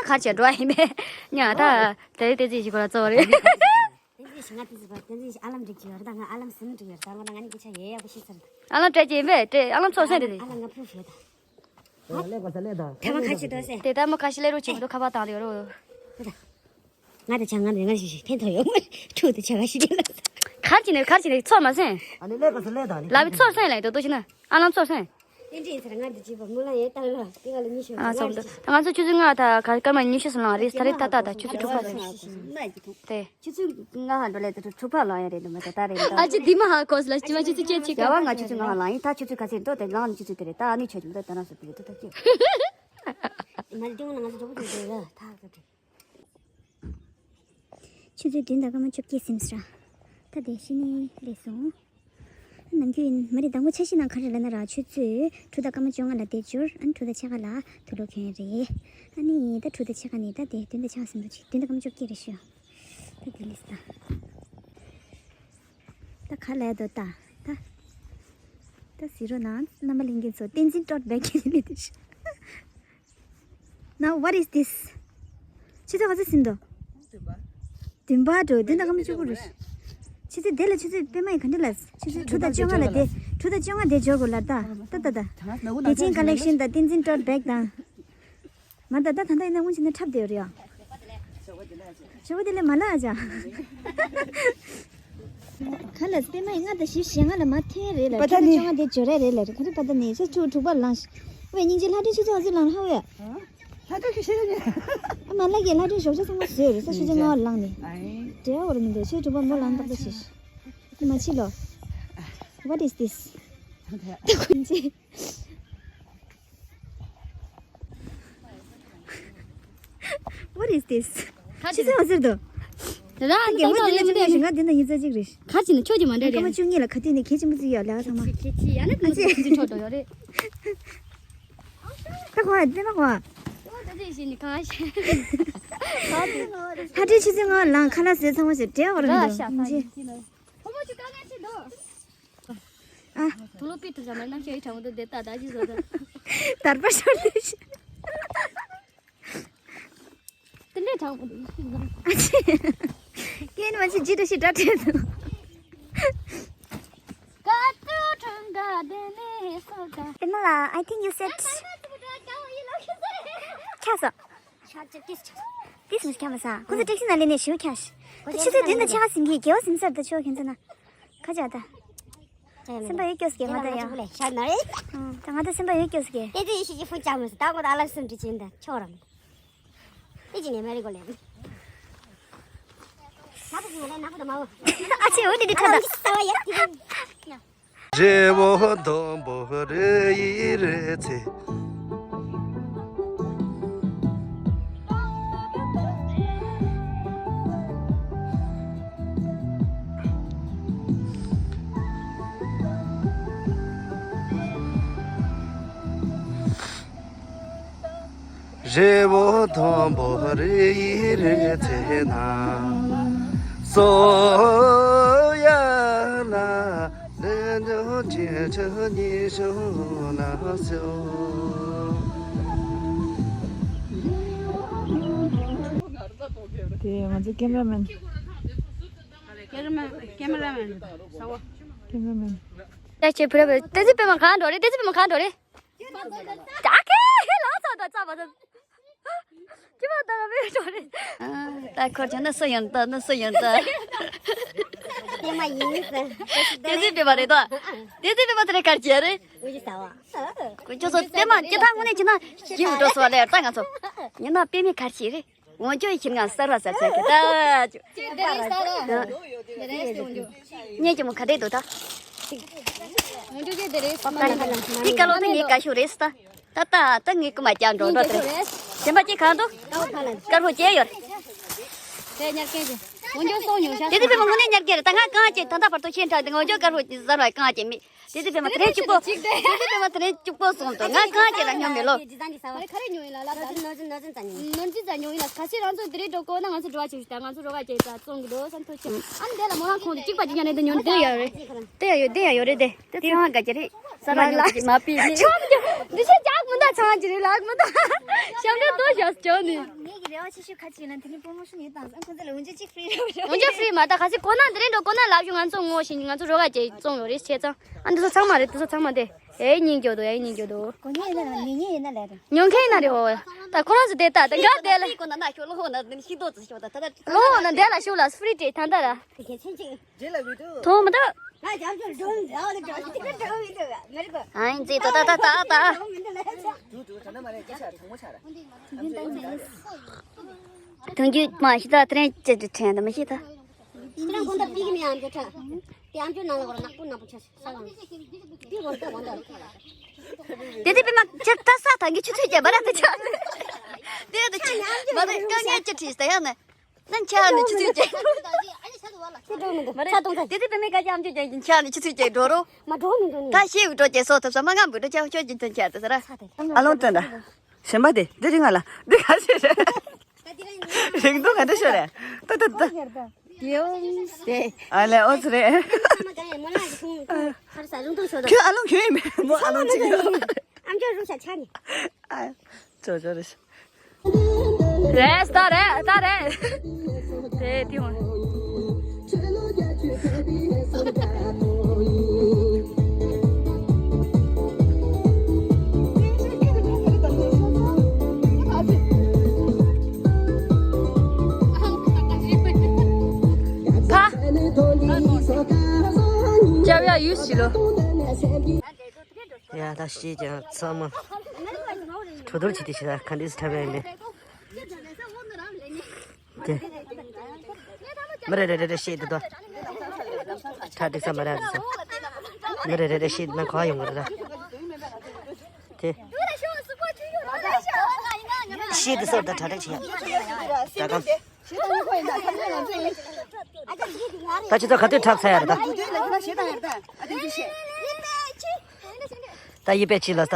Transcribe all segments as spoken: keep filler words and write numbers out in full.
ཁར་བྱས་འགྲོ་བ་ཡིན་པས། ཉ་ད་དེ་རིང་བསྟན་འཛིན་ཞིག་གོ་ལ་གཙོ་བོ་རེད། བསྟན་འཛིན་ཞིག་ང་བསྟན་འཛིན་བསྟན་འཛིན་ཞིག་ཨ་ལམ་འགྲིག་གི་ཡོད་རེད། ད་ང་ཨ་ལམ་སེམས་འགྲིག་ཡོད་རེད། ད་ང་ད་ང་ནི་སྐད་ཆ་ཡས་ཡག་པོ་ཤེས་ཚར་རེད། ཨ་ལམ་སྤྲད་ཀྱི་ཡིན་པས་སྤྲད། ཨ་ལམ་ཚོར་སེམས་རེད། ཨ་ལམ་ང་ཕུ་ཞོད་ད། ལས་པ་ས་ལས་དང་། ཐ་མ་ཁ་ཆེ་དོ་སེ། དེ་ལྟར་མོ་ཁ་ཤས་ལས་རོགས་བྱེད་མི་འདུག་ཁ་པར་བཏང་ཡོད་རོགས། ང་དང་ཆང་ང་དང་ང་ཞིག་ཞིག་ཕན་ཐོགས་ཡོད་མ་རེད། ཕྲུ་གུ་དང་ཆ་ག་ཞིག་རེད་ལ། གར་གྱི་ནས་གར་གྱི་ནས་ཚོར་མ་སེམས། ཨ་ནི་ལས་པ་ས་ལས་དང་ནི། ལ་བའི་ཚོར་སེམས་ལ་ཡོད་དོ་ཅི་ན། ཨ་ལམ་ཚོར་སེམས། ཏན་ཏན་ཚར་ང་འདི་བྱེད་པ་མུ་ལ་ཡེ་ཏག་ལ་ཏི་ག་ལ་ཉི་ཤོ་ཨ་ང་སོང་འདུག་ང་ཚོ་ཆུ་ཚོད་ལྔ་དང་ག་སྐར་མ་ཉི་ཤུ་སུ་ལང་རེད། ད་རེད་ད་ད་ད་ཆུ་ཚོད་དྲུག་པ་རེད། དེ། ཆུ་ཚོད་ལྔ་ཧ་འགྲོ་ལས་དུ་དྲུག་པ་ལང་ཡ་རེད་འདུག་མ་ད་ད་རེད་འདུག་ཨ་ཅེ་དི་མ་ཧ་གོ་སི་ལ་ཅི་མ་ཆུ་ཚོད་ཅེ་ཆེ་ག་བ་ང་ཆུ་ཚོད་ལྔ་ཧ་ལང་ཡིན། ད་ཆུ་ཚོད་ག་ཚོད་འགྲོ་དེ་ལང་ནི་ཆུ་ཚོད་དེ་རེད། ད་ཨ་ནི་ཆོས་ཀྱི་མ་ད་ད་ན་སོ་དེ་རེད་ད་ད་ཅེ། མ་ལི་ཏི་ང་ང་ཚོ་གྲོགས་པོ་དེ་རེད་ད་ད་དེ། ཆུ་ཚོད་བདུན་དང་སྐར་མ་བཅོ་བརྒྱད་ཟིན་སོང་། ད་དེ་ཤི་ནི་ལས་སོང་། ནམ་རྒྱུན་ཡིན་མ་རེད། དང་པོ་འཆར་གཞི་ནང་ག་རེ་ལབ་ན་ར་ཆུ་ཚོད་དྲུག་དང་སྐར་མ་བཅོ་ལྔ་ལ་དེ་འབྱོར། ཨ་ནི་དྲུག་དང་ཕྱེད་ཀ་ལ་དུག་ལོག་གྱོན་རེད། ཨ་ནི་ད་དྲུག་དང་ཕྱེད་ཀ་ནས་ད་དེ་བདུན་དང་ཕྱེད་ཀ་ཟིན་འགྲོ་ཅིག་བདུན་དང་སྐར་མ་བཅོ་བརྒྱད་རེད་ཤོད། ད་དེ་ལས་ད། ད་ག་ལས་དོ་ད། ད། ད་ཟེར་རོ་ན་རྣམ་པ་ལྷན་རྒྱས་ཚོ་བསྟན་འཛིན་ཊོཊ་བེག་གི་ལས་དེ་ཤོད། Now what is this? ཆུ་ཚོད་ག་ཚོད་ཟིན་འདུག་བདུན་པ་འགྲོ། བདུན་དང་སྐར་མ་བཅུ་དགུ་རེད། ཆུ་ཚོད་དེ་ལ་ཆུ་ཚོད་པད་མ་ཡི་ག་འདྲ་ལ། ཆུ་ཚོད་དྲུག་དང་བཅོ་ལྔ་ལ་དེ། དྲུག་དང་བཅོ་ལྔ་དེ་འབྱོར་དགོས་ལ་ད། ད་ད་ད། བདེ་ཆེན་ཀ་ལེག་ཤན་དང་བསྟན་འཛིན་ཊོཊ་བེག་དང་། མ་ད་ད་ད་ད་ཡིན་ན་སྔོན་ཆད་ནས་འཁྲབ་བསྡད་ཡོད་རེད་ཡ། ཞོགས་པ་དེ་ལ་ཨ་ཅག་ག་ལ་པད་མ་ཡི་ལྔ་དང་བཞི་བཞི་ལྔ་ལ་མ་ཐོན་རེད་ལ། པ་ད་ནི་བཅོ་ལྔ་དེ་འབྱོར་རེད་ལ་རེད། ག་རེ་པ་ད་ནི་ཆུ་ཚོད་དྲུག་པ་ལངས་ཤིག་ཝེ་སྙིང་རྗེ། ལྷ་སྒྲོན་ཆུ་ཚོད་ག་ཚོད་ལངས་ལྷ་ཝེ། ལྷ་སྒྲོན་གི་ཤེས་རེད། ཨ་མ་ལྷ་གི་ལྷ་སྒྲོན་ཞོགས་ཇ་ཚང་མ་བཟོས་རེད་ས། ཆུ་ཚོད་ལྔ་པ་ལངས་ནས། འབྲེལ་བ་ར་མི་འདུག་ཆུ་ཚོད་དྲུག་པ་མོ་ལངས་ཏག་ཏག་ཤིག་མ་ཕྱི་ལོ། What is this? ད་ཁོན་ཅི། What is this? ཆི་ཟེར་བ་ཟེར་དོ། ར་ད་གེ་མོ་དེ་ལ་ཆུ་ཚོད་ཞིག་ང་དེ་འདྲ་ཡིན་ཙག་ཅིག་རེད། ཁ་ཅིག་ནི་ཆོས་ཀྱི་མ་འདྲ་རེད། སྐར་མ་བཅུ་གཉིས་ལ་ག་དུས་ནས་གལ་ཆེན་པོ་ཅིག་ཡོད་ལས་ཀ་ཚང་མ། ཁྱེད་ཁྱེད་ཁྱེད་ཡ་ན་ཨ་ཅེ། ཁྱེད་ཁྱེད་ཁྲོད་དུ་ཡོད་རེད། ད་གོ་བ་དེ་ན་གོ་བ། ད་དེ་བཞིན་ནི་གང་ཤེས། ལྷ་སྒྲོན་ཆུ་ཚོད་ལྔ་ལངས། ཁ་ལག་ཟས་ཚང་མ་ཟས་འབྲེལ་བ་ར་མི་འདུག་ཤ་ཨ་ཅེ། ཕོ་མོ་ཆུ་དཀའ་ངལ་ཆེ་འདུག་ཨ། དུག་ལོག་པི་ཐུབ་ཙམ་མ་གནམ་གཤིས་ཡི་གྲང་མོ་འདུག་དེ་ལྟ་ད་ཅི་བཟོ་ད། དར་པ་ཤོར་དུས་ཤི། དེ་འདྲའི་གྲང་མོ་འདུག་ཤི་ན། ཨ་ཅེ། ཀེན་མ་ཅི་ཇི་འདྲ་ཞིག་འདྲ་བྲལ་འདུག་ཀ་ཏུ་ཁྲང་ག་དེ་ནས་སོ་ག་དེ་ན་ལ། I think you said ཁྱ་སོ། ཏིས་མི་ཁྱ་མ་ས། ཁོ་ཚོ་ཊེག་སི་ནང་ལེན་ནས་ཞུ་ཁྱ་ཤི། ད་ཆུ་ཚོད་བདུན་དང་ཕྱེད་ཀ་ཟིན་གི་དགེ་བ་ཟིན་སར་ད་ཆོ་ཁྱེད་ཚོ་ན། ཁ་ཅག་ད། སེམས་པ་ཡོད་སྐྱོ་སྐྱེ་ང་ད་ཡ། ད་ང་ད་སེམས་པ་ཡོད་སྐྱོ་སྐྱེ། ཨེ་ཙི་ཡེ་ཤི་ཅི་ཧྥུ་ཅག་མི་སི་ད་ཁོ་ད་ཨ་ལ་སེམས་འདྲི་ཅིན་ད་ཆོ་རང་། ཨེ་ཅི་ནས་མ་རེད་གོ་ལེ། ན་པ་ཅི་ང་ལ་ན་པ་ད་མ་བ། ཨ་ཅེ་འོ་དེ་དེ་ཁ་ད། ཨ་ཅི་ས་བ་ཡ་དེ། རི་བོ་དང་པོ་རི་ཡི་རི་ཚེ། རི་བོ་དང་པོ་རི་ཡི་རི་ཚེ་ན། སོ་ཡ་ན་ལེ་ཉོ་ཅེ་ཆ་ཉི་ཤོ་ན་སོ། དེ་ང་ཚོ་ཀེམ་ར་མེན། ཀེམ་ར་མེན། ཀེམ་ར་མེན། ཀེམ་ར་མེན། ད་ཁྱེད་བུ་ར་བུ་བསྟན་འཛིན་པད་མ་གང་འགྲོ་རེད། བསྟན་འཛིན་པད་མ་གང་འགྲོ་རེད། ད་ཁེ་ལ་ཚ་ད་ཚ་བ་ཚ། ཅི་མ་ད་བེ་འགྲོ་རེད། ད་ཁོར་ཆ་ན་སུ་ཡོང་ད་ན་སུ་ཡོང་ད། དེ་མ་ཡིན་ཟེར། བསྟན་འཛིན་པད་མ་རེད་དོ། བསྟན་འཛིན་པད་མ་དེ་རེད་གར་གྱི་རེད། ཀུན་སྤྱོད་ཚོ་པད་མ་ཅི་ཐང་དངོས་གནས་ཅི་ན་སྐྱིད་པོ་འགྲོ་སོང་བ་ལས་ད་ང་ཚོ་ཉི་མ་པད་མའི་གར་གྱི་རེད། ངོ་ཅོ་ཡི་ཁྱིམ་ངང་གསར་བ་གསར་ཆགས་ཀྱི་ད་ཅུ། དེ་རེད་ས་ར། དེ་རེད་ངོ་ཅོ། ངས་ཀྱི་མོ་ག་དེ་འདུག་ད། ངོ་ཅོ་ཅེ་དེ་རེད་ས་མ་ན་ཧ་ལ། དེ་ཀ་ལོ་ད་ངས་ཀ་ཤོ་རེད་ས་ད། ད་ད་ད་ངས་ཀུ་མ་ཀྱང་འགྲོ་འགྲོ་དེ་རེད། སེམས་པ་ཅི་གང་འདུག་དཀར་པོ་ཅེ་ཡོད། དེ་ཉར་སྐད་ཅེ། ངོ་ཅོ་སོང་ཉོ་ཤ། དེ་དེ་བས་མ་ངོ་ནས་ཉར་སྐད་རེད་ད། ང་གང་ཅེ་ད་ད་བར་དུ་ཤེས་འདྲ་དེ་ངོ་ཅོ་དཀར་པོ་ཟ་ར་གང་ཅེ་མི། དེ་དེ་བས་མ་དེ་རིང་གཅིག་པོ། དེ་དེ་བས་མ་དེ་རིང་གཅིག་པོ་སོང་དོ། ང་གང་ཅེ་ལ་ཉོ་མི་ལོ། ཁ་རེ་ཉོ་ཡིན་ལ་ལ་ད། ནོར་འཛིན་ཙམ་ཉོ་ཡིན་ལ། ཁ་ཤས་རང་ཚོ་དེ་རིང་འགྲོ་དགོས་ན་ང་ཚོ་འགྲོ་བ་བྱེད་ཤི་ད། ང་ཚོ་རོགས་ཀ་བྱེད་ད་བཙོང་གི་འདུག་བསམ་ཐུག་ཆེ། ཨ་ནི་དེ་ལ་མོ་རང་ཁོང་དུ་གཅིག་པ་གཅིག་ཉོ་ནས་དེ་ཉོ་དེ་ཡ་རེད། དེ་ཡ་ཡོད་དེ་ཡ་ཡོད་རེད་དེ། དེ་ཚང་མ་དགའ་རྒྱུ་རེད། ས་ར་ཉོ་གཅིག་མ་པི་ནི། འདི་ཤ་རྒྱག་ ད་ཚང་གི་རེད་ལགས་མི་ད། ཞབས་འདྲེན་ཏོ་ཞབས་ཅོ་ནི། ངེད་ཀྱི་རེ་བ་ཆེ་ཤོས་ཁ་ཅིག་ལ་དེ་ནི་པོ་མོ་ཤི་ནི་དང་ཁོང་ཚོ་ལ་འུན་ཅི་ཅིག་ཧྥི་རི་རེད། འུན་ཅི་ཧྥི་རི་མ་ད་ཁ་སི་གོ་ན་འདི་རེད་འགྲོ་གོ་ན་ལབ་ཞུ་ང་ཚོ་ངོ་ཤེས་ང་ཚོ་རོ་ག་ཅེ་བཙོང་ཡོད་རེད་བྱས་ཙང་ཨ་འདི་ཚོ་ཚང་མ་རེད་འདི་ཚོ་ཚང་མ་དེ། ཨེ་སྙིང་རྗེ་འདུག་ཨེ་སྙིང་རྗེ་འདུག་གོ་ཉེ་ཡིན་ན་ལ་ཉེ་ཉེ་ཡིན་ན་ལས་རེད། ཉོ་མཁན་ཡིན་ན་རེད་འོ། ད་ཁོ་རང་ཚོ་དེ་ལྟ་དེ་འགའ་དེ་ལ། ཁོ་ན་ན་ཤོ་ལོ་ཧོ་ན་ནི་ཤི་ཏོ་ཙི་ཤོ་ད་ད་ད། ལོ་ཧོ་ན་དེ་ལ་ཤོ་ལ་ཧྥི་རི་ཏེ་ད་ད་ར། དེ་གལ་ཆེན་ཅིག་འདི་ལ་བི་ཏུ། ཐོང་མི་ད། ང་རྒྱབ་ཆོར་འགྲོ་མི་འདྲ་བ་ལ་འགྲོ་ཅིག་འགྲོ་མི་འདུག་མེ་རི་ཀོ། ཨ་ཡིན་ཙི་ད་ད་ད་ད་ད། ཐོང་རྒྱུ་མ་ཤི་ད་ཏྲེན་ཅེ་ཏྲེན་ད་མ་ཤི་ད། ཁྱེད་རང་ཁོང་ད་པིག་མི་ཨམ་ཅོ་ཁྲ། དེ་ཨམ་ཅོ་ནང་ལ་བོར་ནག་པོ་ནག་པོ་ཆ་ཤ་ལ། པིག་བོར་ད་བོར་ད། དེ་དེ་པི་མ་ཁྱེད་ད་ས་ཐང་གི་ཆུ་ཚོད་བརྒྱད་པ་ར་དེ་ཆ། དེ་དེ་ཆ་མ་དེ་དཀའ་ངལ་ཅི་བྲིས་ད་ཡང་ན། ནན་ཆ་ནི་ཆུ་ཚོད་བརྒྱད། ཁྱེད་འགྲོ་མི་འདུག་མ་རེད་ཆ་གཏོང་ད། དེ་དེ་པི་མི་དཀའ་ངལ་ཨམ་ཅོ་ཅན་གྱི་ཆ་ནི་ཆུ་ཚོད་བརྒྱད་འགྲོ་རོ། མ་འགྲོ་མི་འགྲོ་ནི། ད་ཤེས་བུ་འགྲོ་ཅེ་སོ་ཐབ་ས་མ་ངམ་བུ་འགྲོ་ཆ་ཆོ་ཅི་ཐོན་ཆ་དེ་ས་ར། ཨ་ལོང་ཏན་ད། གཞན་པ་དེ་འདི་རིང་ང་ལ་འདི་ག་ཞིག་རེད། རིང་ཐུང་ག་འདྲ་ཤོར་རེད། ཏོ་ཏོ་ཏོ། ཡོང་སྟེ། ཨ་ལེ་ཨོ་ཙི་རེད། ཁྱོད་ཨ་ལོང་ཁྱོད་ཡིན་མེད་མོ་ཨ་ལོང་ཅིག་ཡོད། ཨམ་ཅོག་རུ་ཤ་ཆ་ནི། ཨ་ཅོ་ཅོ་རེད། རེད་ད་རེད་ད་རེད། དེ་དེ་ཧོན། ཡ་ད་ཤེས་ཀྱང་ཚང་མ་གྲོ་བསྡུར་བྱེད་དེ་ཤི་ད་ག་འདྲས་སུ་འཁྲབ་ཡ་ཡིན་པས། དེ། མི་རེ་རེ་རེ་རེ་ཤེས་འདུག་དོ། ཁྲ་འགྲིག་ས་མ་རེད་འདུག་སོ། མི་རེ་རེ་རེ་ཤེས་ན་ག་ཡོང་གི་རེད་ད། དེ། ཤེས་འདུག་སོ་ད་ཁྲ་འགྲིག་བྱེད་ཡ། ད་གམ། ད་ཁྱེད་ཚོ་ག་དུས་འཁྲབ་ཚར་ཡ་རེད་ད། ད་ཡི་པེ་ཆི་ལ་ས་ད།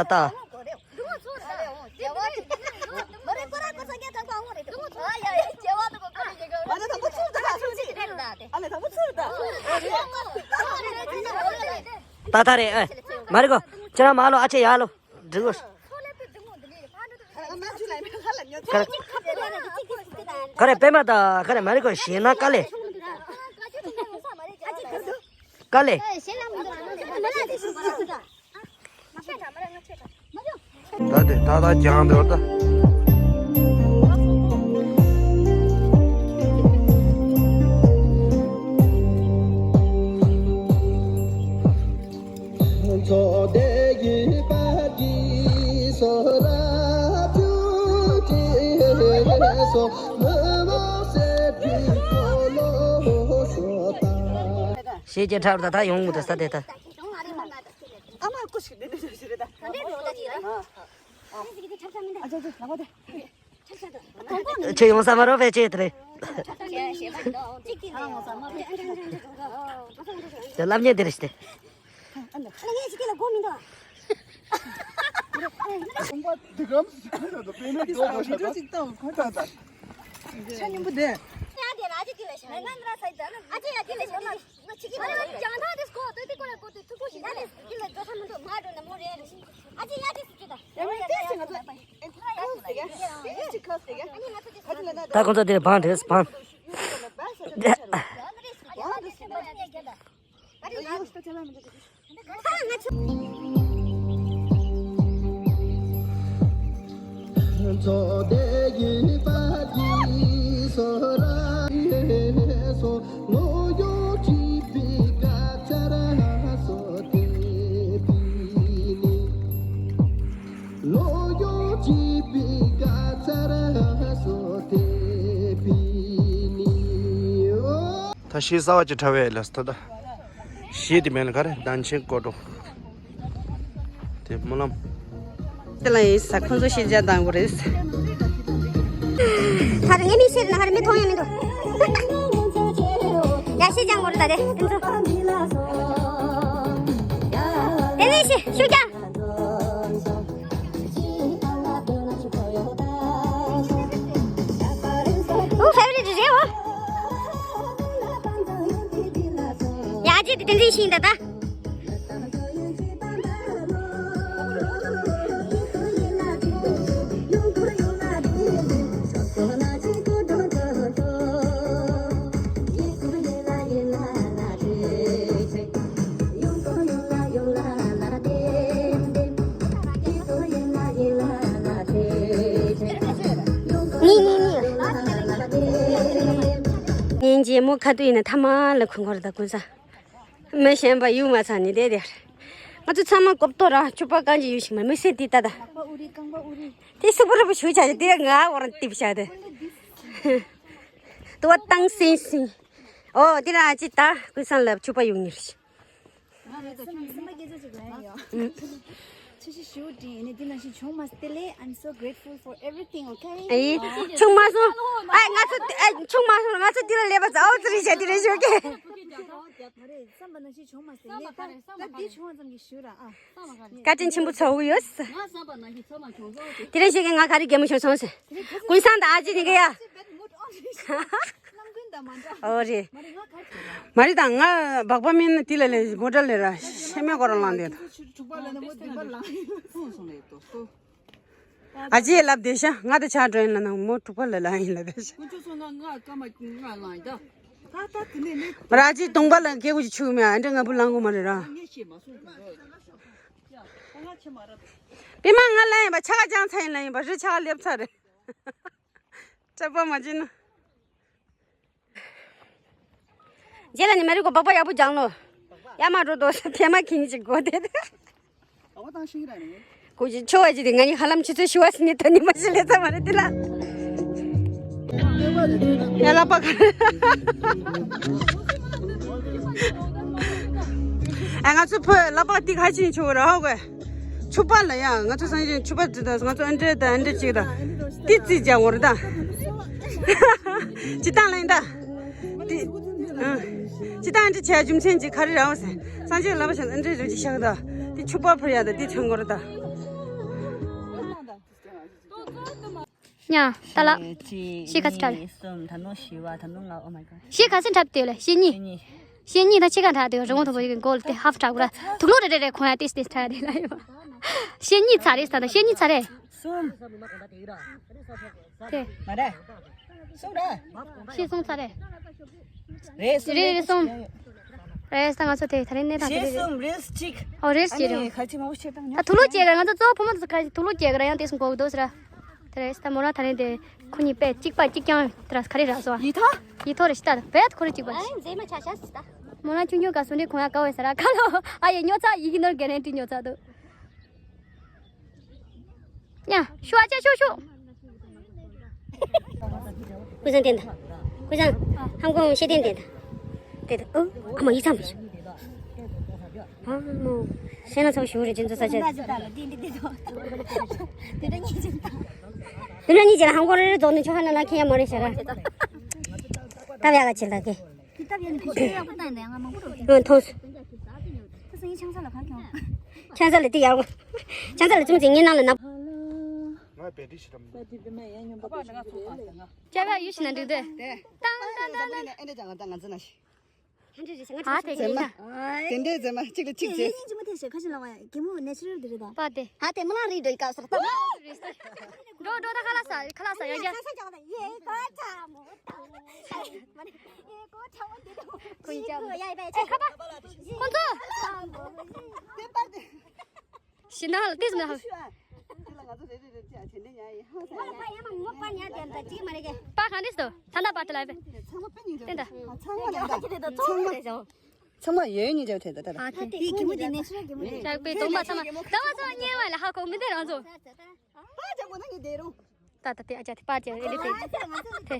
ད་ད་རེད་ཨེ། མ་རེད་གོ། ཁྱེད་རང་མ་ལོ་ཨ་ཆེ་ཡ་ལོ། འགྲིག་གོ། ག་རེ་པད་མ་ད་ག་རེ་མ་རེད་གོ་ཞེ་ན་དཀའ་ལས། དཀའ་ལས། ད་དེ་ད་ད་ཀྱང་འདོར་ད། ཞེས་ཀྱི་འཁྲབ་ད་ད་ཡོང་མི་འདུག་ས་དེ་ད། ཨ་མ་ཀུ་ཤི་དེ་དེ་ཞིག་རེད་ད། ཨ་ཅག་ཅག་ལག་པ་དེ། ཁྱེད་ཡོང་ས་མ་རོགས་པས་ཅེས་དེ་རེད། དེ་ལབ་ཉེ་དེ་རེད་ཤི་དེ། ཆ་སྙོམས་པོ་དེ། ད་ཁོང་ཚོ་དེར་བང་རེད་བང་། ད་ཤེས་གསར་བ་ཅིག་འཁྲབ་ཡས་ལ་ད་ད། ཤེས་དེ་མེད་ལ་ག་རེ་གདན་ཆེན་སྐོར་འགྲོ། དེ་སྨོན་ལམ། དེ་ལ་ཡིན་ས་ཁོང་ཚོ་ཤེས་བྱ་དང་པོ་རེད། ད་རེ་ངས་མི་ཤེས་ན་ཧ་རེ་མི་མཐོང་ཡ་མི་འདུག་ཡ་ཤེས་ཀྱང་མོ་རེད་ད་རེ་ཁོང་ཚོ། དེ་ནས་ཤེས་ཤུགས་ཀྱང་། ཨོ། ཕེབ་རེད་རེད་འོ། ཡ་ཅི་དེ་དེ་འདྲའི་ཤིང་ད་ད། ཉིན་རྗེས་མོ་ཁ་ཐུག་ཡིན་ན་ཐ་མ་ལ་ཁུན་ཁོར་ད་ཀུན་ས། མི་གཞན་པ་ཡུག་མ་ཚང་ནི་དེ་དེར། ང་ཚོ་ཚང་མ་གོབ་ཏོ་ར་ཕྱུ་པ་གང་ཅི་ཡུག་ཤིག་མ་མི་སེ་དེ་ད་ད། དེ་སུ་པུ་རུ་པུ་ཞུ་བྱ་དེ་ར་ང་འོར་ཏིབ་བྱ་དེ། དུ་བ་ཏང་སིང་སིང་། ཨོ་དེ་ར་ཅི་ད་ཀུན་ས་ལ་ཕྱུ་པ་ཡུག་ཉིར་ཤི། ང་རེ་ད་ཁྱོད་སེམས་པ་སྐྱིད་ཅིག་ལ་ཡོད། ཆུ་ཤི་ཞུ་དྲིན་ནི་འདི་ནང་བཞིན་བྱུང་མ་སྟེ་ལེ། I'm so grateful for everything, okay? ཨེ་ཆུང་མ་སོང་། ཨེ་ང་ཚོ་ཨེ་ཆུང་མ་སོང་ང་ཚོ་འདི་ལ་ལས་པ་ཙའོ་ཙི་རི་བྱ་འདི་རེ་ཞོ་གེ། ང་རེ་བསམ་པ་ནང་བཞིན་བྱུང་མ་སྟེ་ལེ། ད་ད་འདི་བྱུང་བ་ཙམ་གྱི་ཞུ་ར་ཨ། བཀའ་དྲིན་ཆེན་པོ་ཚ་བོ་ཡོད། ང་བསམ་པ་ནང་བཞིན་ཚ་མ་བྱུང་སོང་ཟེར། དེ་རེ་ཞོ་གེ་ང་ག་རེ་གད་མོ་ཤོར་སོང་ཟེར། ཀུན་སང་ད་ཨ་ཅེ་ནི་གེ་ཡ། ཨོ་རེད། མ་རེད་ད་ང་སྦག་པ་མིན་ན་དེ་ལ་ལས་མོ་ཊ་ལས་ར་ཤེས་མེད་སྐོར་ལངས་དེ། ཨ་ཅེ་ལབ་བསྡད་ཤག་ང་དེ་ཆགས་འགྲོ་ཡིན་ལ་ན་མོ་དྲུག་པ་ལ་ལ་ཡིན་ལབ་བསྡད་ཤག་ང་ཚོ་སོང་ན་ང་སྐར་མ་ང་ལངས་ཡིན་ད། ད་ད་དེ་ནས་ནི། མ་ར་ཨ་ཅེ་དུང་པ་ལ་སྐད་གུ་ཅིག་ཆུག་མེད་ཨ་འདྲ་ང་བུ་ལངས་གོ་མ་རེད་ར། ངས་ཤེས་མ་སོང་གི་འདུག་ང་ཆེ་མ་རབ། པི་མ་ང་ལ་ཡིན་པ་ཆ་ག་ཅང་ཚ་ཡིན་ལ་ཡིན་པ་རི་ཆ་ག་ལེབ་ཚ་རེད། སྐྲ་པ་མ་བྱིན་ན། རྗེས་ལ་ནི་མ་རིག་གོ་སྦག་སྦག་ཡག་པོ་སྦྱང་ལོ། ཡ་མ་འགྲོ་དོ་ས་ཕེ་མ་ཁྱི་གཉིས་ཀྱི་སྒོ་དེ། ཨ་བ་དང་ཤིང་ར་ནི། ཁོ་ཅི་ཆོ་བ་ཅི་དེ་ང་གཉིས་ཧ་ལམ་ཆུ་ཚོད་བཞི་བ་སི་ནི་ད་ནི་མ་ཤི་ལེ་ཚ་མ་རེད་དེ་ལ། ཡ་ལ་པ་ག་ཨ་ང་ཚོ་ཕོ་ལ་པ་ཏི་ཁ་ཆེན་ཆོ་ར་ཧོ་གོ། ཕྱུ་པ་ལ་ཡ་ང་ཚོ་སང་ཞིང་ཕྱུ་པ་ཙི་ད་ང་ཚོ་ཨ་འདྲེ་ད་ཨ་འདྲེ་ཅིག་ད་ཏི་ཙི་ཅག་འོར་ད་ཅི་ཏང་ལ་ཡིན་ད་ཏི་ཅི་ཏང་ཨ་འདྲེ་བྱས་རྒྱུ་མཚན་ཅིག་ག་རེ་རེད་ཟེར་སང་ཞིང་ལ་པ་ཞིག་ཨ་འདྲེ་རུ་ཅིག་ཤག་ད་ཏི་ཕྱུ་པ་ཕུར་ཡ་ད་ཏི་ཚོན་འོར་ད། ཉ་ཏ་ལ། ཤི་ཁ་སི་ཁྲབ། གསུམ་ད་ནོ་ཤི་བ་ད་ནོ་ང་ཨོ་མའི་གོ། ཤི་ཁ་སི་ཁྲབ་དེ་ལ་ཤི་གཉིས། ཤི་གཉིས་ད་ཆི་ཁ་ཁྲབ་དེ་རི་བོང་དུ་བོ་ཡི་གོལ་དེ་ཧབ་ཁྲབ་གུ་ར་དུག་ལོ་རེ་རེ་རེ་ཁོང་ཡ་ཏིས་ཏིས་ཁྲབ་དེ་ལ་ཡོད། ཤི་གཉིས་ཚ་རེ་ས་ད་ཤི་གཉིས་ཚ་རེ། གསུམ། དེ། མ་རེད། གསུམ་རེད། ཤི་གསུམ་ཚ་རེ། རེད་གསུམ་རེད་རེད་གསུམ། རེད་ས་ང་ཚོ་དེ་ད་རེ་ནས་ད་དེ་རེད། གསུམ་རེད་གཅིག་ཨོ་རེད་ཨ་ཅེ་རེད། ནི་ཁ་ཆེ་མང་པོ་ཆེ་བཏང་ད་ཐུག་ལོ་སྐྱེ་ག་ང་ཚོ་གཙོ་བོ་ཕོ་མོ་ཚོ་ཁ་ཐུག་ལོ་སྐྱེ་ག་ར་ཡང་དེ་སུ་གོ་གི་འདུག་ཟེར། དེ་རེད་ད་མོ་རང་ད་རེད་དེ་ཁོ་གཉིས་པས་གཅིག་པ་གཅིག་རྐྱང་དེ་ར་ག་རེ་རག་སོ། ཡིད་ཐོག་ཡིད་ཐོག་རེ་ཤི་ད་བས་ཁོ་རེ་གཅིག་པ་ཨ་རེད། མཛེས་མ་ཆ་ཤ་སི་ད། མོ་རང་ཆུང་ཆུང་ག་སུ་འདྲེ་ཁོང་ཡ་ག་བས་ཟེར་ར་ཁ་ལོ་ཨ་ཡེ་ཉོ་ཚ་ཡི་གི་ནོར་ག་རེ་འདྲི་ཉོ་ཚ་འདུག་ཡ། ཤུ་ཨ་ཅག་ཤུ་ཤུ། ཀུན་བཟང་བསྟན་དང་། ཀུན་བཟང་། ཧམ་གོང་ཤེས་བསྟན་བསྟན་དང་། བསྟན་དང་། ཨོ། ཨ་མ་ཡིག་ཚང་བུ་ཞུ། ཨ་མོ། ཤེས་ན་ཚོགས་ཞུ་རེ་ཅན་ཚོ་ས་ཆ། དེ་འདྲ་གཉིས་ཅན་ཧམ་གོང་རེ་རེ་རྫོགས་ནས་ཆོ་ཧ་ན་ན་ཁེ་ཡ་མོ་རེ་ཤ་ར། ད་བ་ཡ་ག་ཆེ་ལ་ཁེ། དེ་སྟབས་ཡག་ནི་ཁོ་ཚོ་ཡག་པོ་བཏང་ནས་ང་མང་པོ་རོགས་ཀྱང་། ཨོ་མཐོང་སོང་། ཁོ་ཚོ་ཡིན་ཆང་ས་ལ་ག་ཀྱང་། ཆང་ས་ལ་དེ་ཡག་པོ། ཆང་ས་ལ་ཙུམ་ཙི་ངའི་ནང་ལ་ན། ང་བེ་ཏི་ཤི་རམ། ཅ་བ་ཡུ་ཤི་ན་འགྲིག་དེ། ཏང་ཏང་ཏང་ཏང་། ཨེ་འདྲ་ཅང་ང་ད་ང་ཚོ་ན་ཤི། ཨ་དེ་ཟེ་མ། དེ་འདྲའི་ཟེ་མ་གཅིག་ལ་གཅིག་ཡེ་བྱེད། ཡིན་གཅིག་མ་ཐེ་ཤེ་ཁ་ཤི་ལ་བ་ཡ་གེ་མོ་ནེ་ཆུ་རལ་དེ་རེད་ད། པ་དེ། ཧ་དེ་མི་ལང་རིག་འགྲོ་ཡི་ཀ་སོག་ད། འགྲོ་འགྲོ་ད་ཁ་ལ་ས་ཁ་ལ་ས་ཡ་ཡ། ཁོང་ཚོ། ཤི་ན་ཧ་ལ་ཏིས་མ་ཧ། པ་གང་དེ་སྟོ་ཐ་ན་པ་ཏི་ལ་བེ། ཏེན་ད། ཚང་མ་ཡོད་ཉིད་བྱ་བ་དེ་ད་ད། ཨ་ཁེ། དེ་གི་མོ་དེ་ནས་ཤི་ར་གི་མོ་དེ། ཇག་པའི་དོམ་པ་ཚང་མ་དོམ་པ་ཚང་མ་ཉེ་བ་ལ་ཧ་གོ་མི་དེ་རང་ཚོ། ཨ་ཇག་པོ་ན་ཉི་དེ་རུང་། ད་ད་དེ་ཨ་ཅག་དེ་པར་ཅེ་ཨེ་ལི་ཏེ། དེ།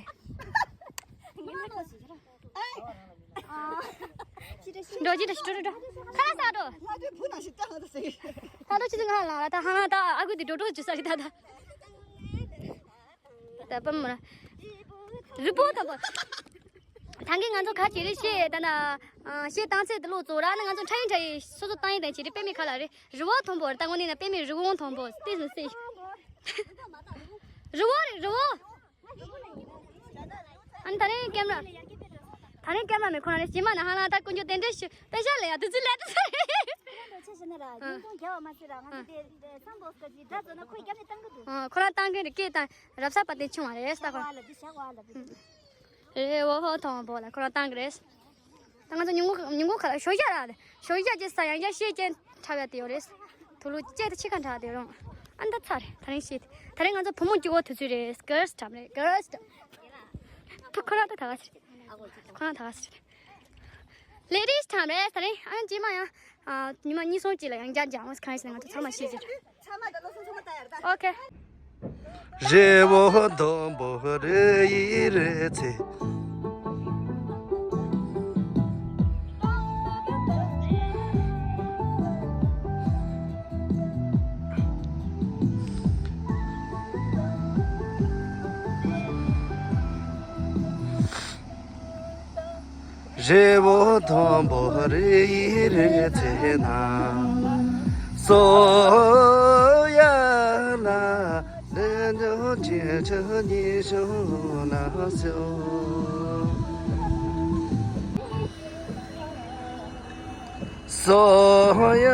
འགྲོ་ཅི་འགྲོ་ཤི་འགྲོ་འགྲོ་འགྲོ། ཁ་ལ་ས་འགྲོ། ལྷ་ཆུ་བུ་ན་ཤི་ཏང་ད་སེ། ད་འགྲོ་ཅི་ང་ལ་ད་ཧ་ད་ཨ་ཁུ་དེ་འགྲོ་འགྲོ་ཅི་ས་རི་ད་ད། ད་པ་མ་ར། རི་བོ་ད་པ། ད་གིན་ང་ཚོ་ག་ཅི་རེ་ཤེས་ད་ན། ཤེས་བཏང་ཚེ་ད་ལོ་ཚོ་ར་ན་ང་ཚོ་ཕྲ་ཡིན་ཕྲ་ཡིན་སོ་སོ་བཏང་ཡིན་ད་ཅི་རེ་པེ་མི་ཁ་ལ་རེ། རི་བོ་མཐོན་པོ་ད་ངོ་ནི་ན་པེ་མི་རི་བོ་མཐོན་པོ་ཏེ་སི་སི། རི་བོ་རེད་རི་བོ། ཨ་ནི་ད་རེས་ཀེམ་ར། ད་རེས་ཀེམ་ར་མེད་ཁོ་རང་རེད་ཇི་མ་ན་ཧ་ལ་ད་ཀུན་སྤྱོད་དེ་འདྲ་ཞིག་པེ་ཤ་ལ་ཡ་དུ་ཙི་ལས་དུ་ཙི་རེད། ཆེ་ཞེ་ན་ར་ཡིན་ཀུན་རྒྱ་བ་མ་ཟེར་ར་ང་ཚོ་དེ་སང་གོ་སྐད་ཅིག་སྒྲ་ཚོ་ན་ཁོས་རྒྱབ་ནས་བཏང་གི་འདུག་ཁོ་རང་བཏང་གི་རེད་སྐད་བཏང་རབ་གསར་པ་དེ་ཆུང་བ་རེད་ས་ཁོ། ཨ་ལ་དུ་ཞག་བ་ལ་དུ། རེད་འོ་ཧོ་མཐོན་པོ་ལ་ཁོ་རང་བཏང་གི་རེད། ད་ང་ཚོ་ཉིན་གུང་ཉིན་གུང་ཁ་ལ་ཞོ་ཡ་ར་ཞོ་ཡ་ཅེ་ས་ཡང་ཡ་ཤེས་ཅན་འཁྲབ་ཡ་དེ་ཡོད་རེད། དུ་ལུ་ཅེ་ད་ཕྱི་ཁ་འཁྲབ་དེ་རུང་། ཨ་ད་ཚར་རེད། ད་རིང་ཤེས། ད་རིང་ང་ཚོ་བུ་མོ་སྐྱོ་བོ་དུས་ཚོད་རེད། Girls time རེད། Girls time། ད་ཁོ་རང་ད་ད་ག་ཟེར། ཁོ་རང་ད་ག་ཟེར། Ladies time རེད། ད་རིང་ཨ་རྗེས་མ་ཡང་ཨ་ཉི་མ་གཉིས་གསུམ་ཅིག་ལ་ཡང་བསྐྱར་སྦྱང་བ་གང་ཡིན་ཟེར་ན་ང་ཚོ་ཚང་མ་ཤེས་ཀྱི་རེད། ཨོ་ཁེ། རི་བོ་དུམ་བུ་རི་ཡི་རི་རྩེ། རི་བོ་དུམ་བུ་རི་ཡི་རི་རྩེ་ན། སོ་ཡ་ན་ལེ་ཉོ་ཅི་ཆ་ཉི་ཤུ་ན་སོ། སོ་ཡ།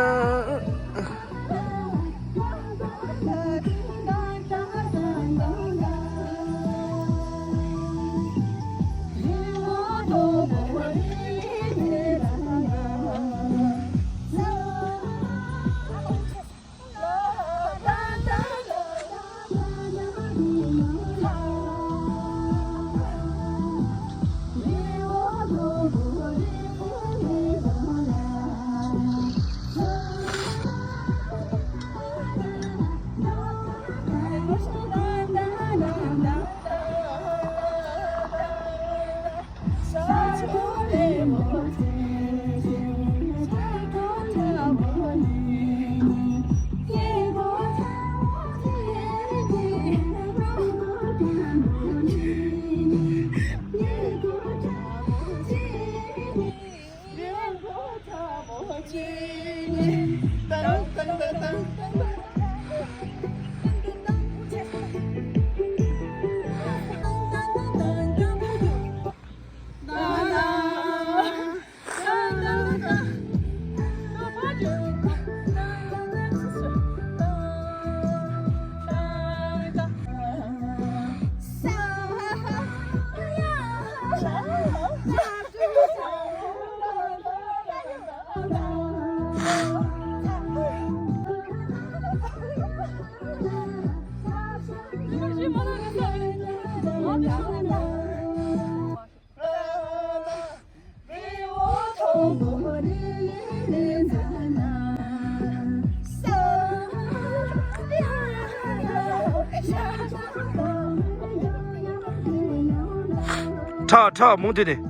ཁྲག་ཁྲག་མུ་མཐུད་ནས།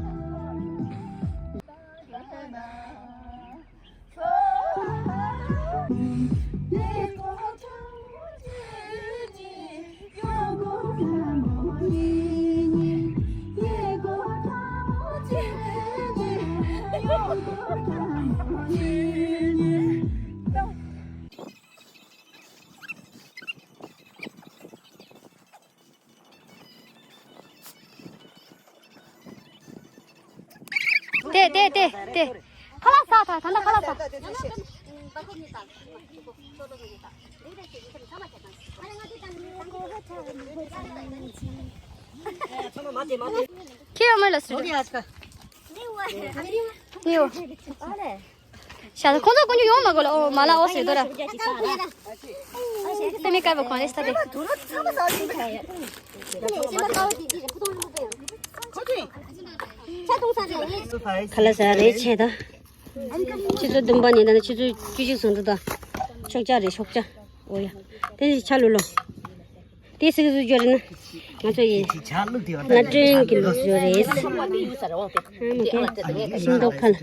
དེ་དེ་དེ་དེ། ཁ་ལག་ཟ། ད་ད་ལྟ་ཁ་ལག་ཟ། ཁྱེད་ཡོད་མ་ལ་སུ་རེད། ནིའུ། ཤ་ཁོང་ཚོ་ཀུན་ཡོང་མ་དགོས་ལ། ཨོ་མ་ལ་ཨོ་སེ་དོ་ར། སེ་མི་ཀའི་བ་ཁོང་རེ་ས་དེ། ཁ་ལག་ཟ་རེད་ཆེ་ད། ཆུ་ཚོད་བདུན་པ་ནས་ད་ནི་ཆུ་ཚོད་བཅུ་གཅིག་ཙམ་འདུག་ད། ཤོག་ཅག་རེད་ཤོག་ཅག་ཨོ་ཡ། དེ་ནི་ཆ་ལུ་ལོ། དེ་སིག་བཟོ་རྒྱུ་རེད་ན། ང་ཚོ་ཡིན། ང་ཀྲེན་གྱི་ལུགས་བཟོ་རེད། ཨ་མ་ཀེ། ཤིང་ཏོག་ཁ་ལ།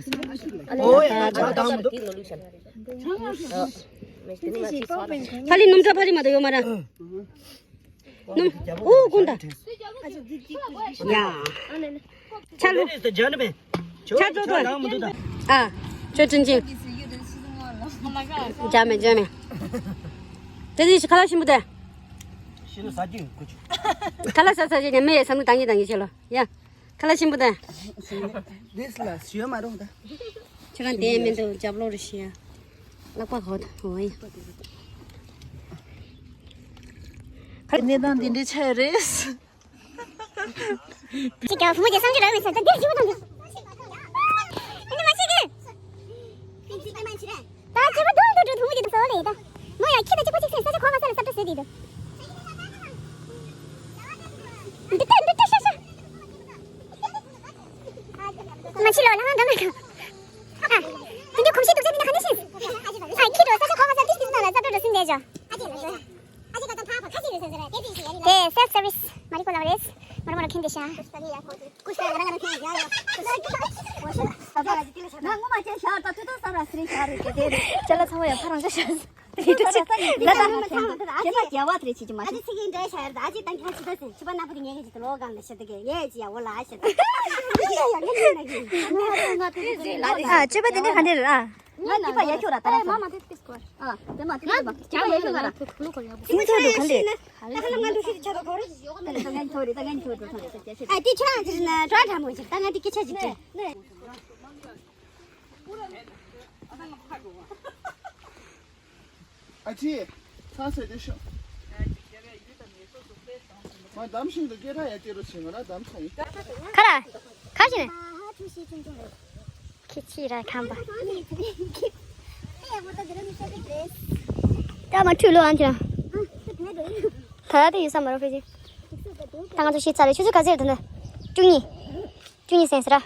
ཕ་ལི་སྣུམ་ཚྭ་ཕ་ལི་མ་གཏོགས་ཡོད་མ་ར། སྣུམ། ཨོ་ཀུན་ད། ཡ། ཆ་ལུ། ཆ་ཙོ་ཙོ། ཨ། ཅོ་ཅིན་ཅིན། ཇ་མེ་ཇ་མེ། དེ་དེ་ཁ་ལག་ཞིམ་པོ་དེ། ཤི་ནུ་ས་ཅིག་ཀུ་ཅི། ཁ་ལག་ས་ས་ཅིག་ནས་མི་ཡས་བསམ་བློ་བཏང་གི་བཏང་གི་བྱེད་ལོ། ཡ། ཁ་ལག་ཞིམ་པོ་དེ། དེས་ལ་ཞུ་ཡ་མ་རུང་ད། ཁྱེད་རང་དེ་མི་འདུག་རྒྱབ་ལོག་རེ་ཤི་ཡ། ལག་པ་ཧོ་ད་ཧོ་ཡ། གནས་སྟངས་འདི་འདྲའི་ཆགས་རེད། ཅི་ཀྱང་བུ་མོ་དེ་བསམ་ཚུལ་རག་མེད་ས་ད་འདིར་ཞུ་བ་དང་། འདི་མ་བྱེད་ཀྱི། ད་བྱེད་པ་དུང་དུ་འགྲོ་བུ་མོ་དེ་བཟོ་ལས་ད། ཁོ་ཡ་ཁྱི་དང་གཅིག་པ་གཅིག་སེམས་ས་ཆ་གོ་ག་ས་ལ་སབ་ཏོ་བཟོས་དེ་འདུག་འདི་ལྟ་འདི་ལྟ་ཤ་ཤ། མ་ཕྱི་ལོགས་ལ་ང་འདམ་མེད་གི། ཨ། དེ་འདྲའི་གོམས་གཤིས་སྡུག་ཅག་འདི་ནི་ག་ནས་ཤེས། ཨ། ཁྱི་འགྲོ་ས་ཆ་གོ་ག་ས་ཏིས་ཏིས་ནང་ལ་སབ་ཏོ་འགྲོ་སྲིད་འདས་ཅོ། དེ་self service མ་རི་ཀོ་ལ་བ་རེད། མ་རི་མ་ར་ཁྱེན་དེ་ཤ། ང་ངོ་མ་ཅན་ཤར་ད་ཐུ་ཐུ་ས་ར་སི་རི་ཤར་རེད་དེ་དེ་རེད། ཅ་ལག་ཚང་མ་ཡང་ཕ་རང་ཅག་ཤར། རེད་ཅག་ལ་ད་ཁྱེད་ད་རྒྱལ་བ་དེ་རེད་ཅིག་ཅིག་མ་ཨ་ཅེ་ཤེས། ཚིག་གི་འདྲ་ཤར་ད་ཨ་ཅེ་ད་ཁྱེད་ཅི་ད་ཟེར་ཕྱི་པ་ན་པོ་དེ་ངས་ཀྱི་ཅིག་ལོ་གང་ལ་ཤར་དེ་གས་ངས་ཅི་ཡ་འོ་ལ་ཤར་ད་ཡ་ཡ་ངས་ནི་ན་གི། ཨ་སྤྱོད་པ་དེ་འདྲ་ག་འདྲ་རེད་ཨ། ང་འདི་པ་ཡ་ཁྱོད་ར་ད་ར་ས། ཨ་དེ་མ་དེ་དེ་སྐོར། ཨ་དེ་མ་དེ་མ་ཁྱོད་པ་ཡ་ཁྱོད་ར། སེམས་ཚོར་འདུག་ག་འདྲ། ད་ཁ་ལ་ང་འདུག་ཤི་ཆ་ད་གོ་རེ། ད་ད་ང་ཚོ་རེ་ད་ང་ཚོ་རེ་ད་ང་ཚོ་རེ། ཨ་དེ་ཁྱོད་རང་ཚོ་ན་གྲོགས་འདྲ་མོ་ཞིག་ད་ང་འདི་སྐད་ཆ་ཞིག་དྲིས། ཨ་ཅེ། ཚ་ཟེར་དེ་ཤོག་མ་འདམ་ཤིང་དུ་སྐད་གྲགས་ཡ་སྐད་རུ་ཕྱིན་ང་ན་འདམ་ཚ་ཡིན། ཁ་ར། ཁ་ཞིག་ནས། ཁྱི་ཕྱི་ར་ཁམས་པ། ད་མ་ཁྲུས་ལོ་ཨན་ཅང་། ད་ད་དེ་ཡོད་ས་མ་རོ་ཕེ་ཅིག་ད་ང་ཚོ་ཤི་ཚར་རེད། ཆུ་ཚོད་ག་ཚོད་རེད་ད་ནི། བཅུ་གཉིས། བཅུ་གཉིས་ཟིན་ཟེར་ར།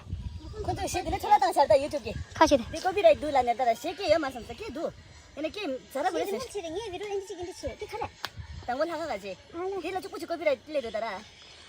ཁོ་ཚོས་ཞེ་དེ་ལས་ཚོ་ལ་བཏང་ཤར་ད་ཡུ་ཊུབ་གི། ཁ་ཤེས་དེ། དེ་ཀོ་པི་རའེ་ཊི་འདུག་ལ་ནས་ད་ར་ཞེ་སྐད་ཡོད་མ་སོང་ས་སྐད་འདུག་ཡིན་ན་སྐད་ཚ་ར་བོ་རེད་ཟེར། ངས་བི་ཌིའོ་ཨེ་འདི་ཅིག་ཨེ་འདི་ཆེ་དེ་ཁ་ར། དང་པོ་ལྷ་ཁང་ག་ཅེ། དེ་ལ་གཅིག་པུ་ཅིག་ཀོ་པི་རའེ་ཊི་སླེབས་འདུག་ད་ར།